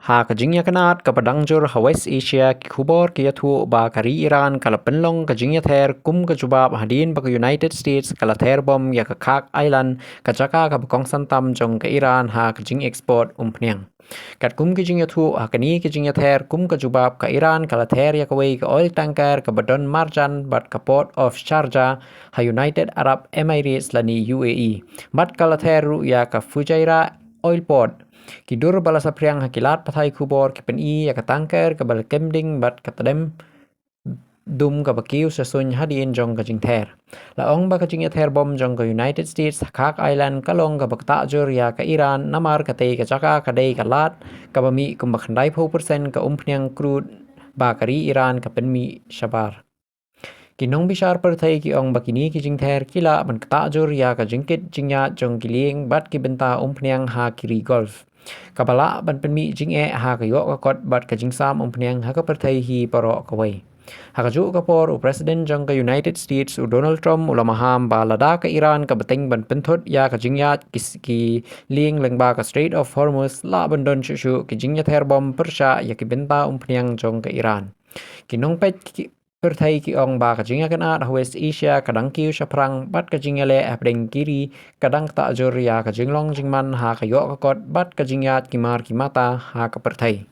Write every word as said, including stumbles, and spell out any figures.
Ha ka jingïakynad kaba dang jur ha West Asia, ki khubor ki ïathuh ba ka ri Iran ka la pynlong ka jingïather kum ka jubab hadien ba ka United States ka la ther bom ïa ka Kak Island, ka jaka kaba kongsan tam jong ka Iran ha ka jingeksport umphniang. Katkum ki jingïathuh, ha kane ka jingïather kum ka jubab, ka Iran ka la ther ïa kawei ka oil tanker kaba don marjan bad ka Port of Sharjah ha United Arab Emirates lane U A E. Bad ka la ther ruh ïa ka Fujairah oil port. Ki dur ba la saphriang ha ki lad pathai khubor ki pyni ïa ka tanker kaba la kem ding bad ka tdem dum kaba kiew sha suiñ hadien jong ka jingther. La ong ba ka jingïather bom jong ka United States ha Kak Island ka long kaba ktah jur ïa ka Iran, namar katei ka jaka ka dei ka lad kaba mih kumba khyndaiphew percent ka umphniang crude ba ka ri Iran ka pynmih shabar. Ki nongbishar pyrthei ki ong ba kine ki jingther ki lah ban ktah jur ïa ka jingkit jingïaid jong ki lieng bad ki bynta umphniang ha ki ri Gulf, kaba lah ban pynmih jingeh ha ka ïoh ka kot bad ka jingsam umphniang ha ka pyrthei hi baroh kawei. Ha kajuh ka por, u President jong ka United States, u Donald Trump, u la maham ba lada ka Iran ka bteng ban pynthut ïa ka jingïaid ki, ki lieng lyngba ka Strait of Hormuz, lah ban don shuh shuh ki jingïather bom pyrshah ïa ki bynta umphniang jong ka Iran. Ki nongpeit ki, pyrthei ki ong ba ka jingïakynad ha West Asia ka dang kiew shaphrang bad ka jingïaleh hapdeng ki ri ka dang ktah jur ïa ka jinglong jingman ha ka ïoh ka kot bad ka jingïaid ki mar ki mata ha ka pyrthei.